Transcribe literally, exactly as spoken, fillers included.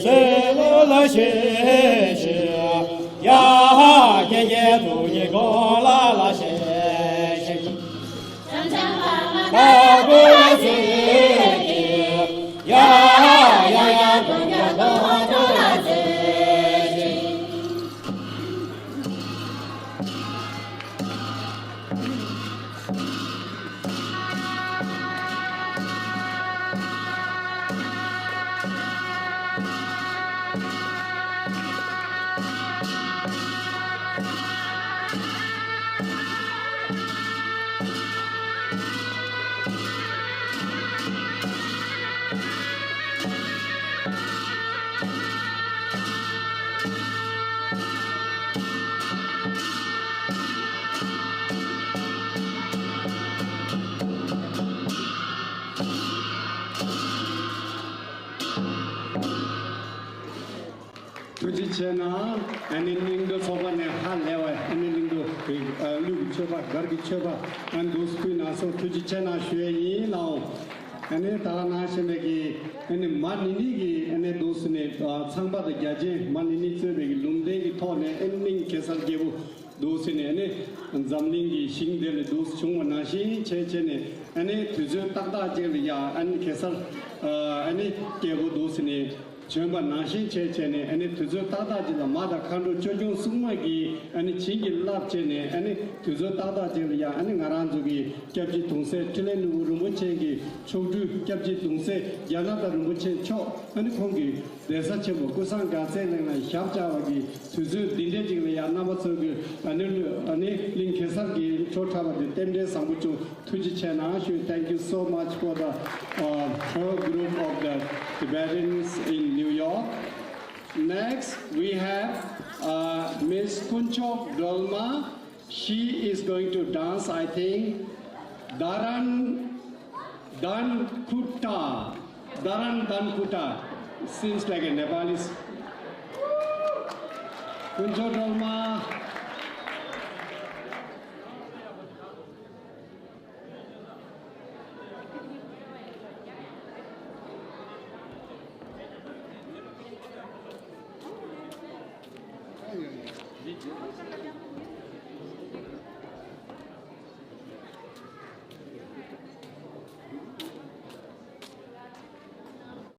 ལ་ལ་ཤེ་ཤེ། ཡ་ཧ་ཀྱེ་ཀྱེ་ཐུགས་ཉིད་གོ་ལ་ལ་ཤེ་ཤེ། ཐུགས་རྗེ་ཆེ་གནང་། ཨ་ནི་གླིང་རྡོ་ཚོགས་པ་ནས་ཧ་ལས་པ། ཨ་ནི་གླིང་རྡོ་གི་ཨ་གླུ་གི་མཆོད་པ་སྒར་གྱི་མཆོད་པ་ཨ་འདུག་སེ་ཕུལ་གནང་སོང་། ཐུགས་རྗེ་ཆེ་གནང་ཞུ་ཡས་ཡིན་ལགས། ཨ་ནི་ད་ག་ནང་བཞིན་པའི་གི་ཨ་ནི་མ་ཎི་ནི་གི་ཨ་ནི་འདུག་སེ་ནས་ཨ་ཚངས་པ་དང་རྒྱ་ཆེན་མ་ཎི་ནི་གཙོས་པའི་གི་ལུང་བསྟན་གྱི་ཐོག་ནས་ཨ་ནི་གླིང་གེ་སར་རྒྱལ་པོ་འདུག་སེ་ནས་ཨ་ནི་འཛམ་གླིང་གི་ཞིང་དེ་ལ་འདུག་སེ་བྱུང་བ་ནང་བཞིན་བྱས་བྱས་ནས་ཨ་ནི་དུས་ཚོད་ཏག་ཏག་ཅིག་ལ་ཡ་ཨ་ནི་གེ་སར་ཨ་ནི་རྒྱལ་པོ་འདུག་སེ་ནས་བྱོན་པ་ནང་བཞིན་བྱས་བྱས་ནས་ཨ་ནི་དུས་ཚོད་ཏག་ཏག་ཅིག་ལ་མ་དང་མཁའ་འགྲོ་ཆོས་སྐྱོང་སྲུང་མ་གིས་ཨ་ནི་བྱིན་གྱིས་བརླབས་བྱས་ནས་ཨ་ནི་དུས་ཚོད་ཏག་ཏག་ཅིག་ལ་ཡ་ཨ་ནི་ང་རང་ཚོ་གི་སྐྱབས་རྗེ་གདུང་སྲས་འཕྲིན་ལས་ནོར་བུ་རིན་པོ་ཆེ་གི་མཆོག་སྤྲུལ་སྐྱབས་རྗེ་གདུང་སྲས་རྒྱ་ནག་ད་རིན་པོ་ཆེ་མཆོག་ཨ་ནི་ཁོང་གི་གདན་ས་ཆེན་པོ་ཀུན་བཟང་དགའ་ཚལ་གླིང་ལ་ཞབས་བཅགས་པ་གི་དུས་ཚོད་འདི་འདྲའི་ཅིག་ལ་ཡང་རྣམ་པ་ཚོ་གི་ཨ་ནི་ཨ་ནི་གླིང་གེ་སར་གྱི་ཆོས་འཁྲབ་པ་དེ་རྟེན་འབྲེལ་བཟང་པོ་བྱུང་། ཐུགས་རྗེ་ཆེ་གནང་ཞུ། Thank you so much for the uh, tour group of the Tibetans in New York. Next, we have uh, Miss Kunchok Dolma. She is going to dance, I think, Daran Dankutta. Daran Dankutta. Seems like a Nepalese. Kunchok Dolma.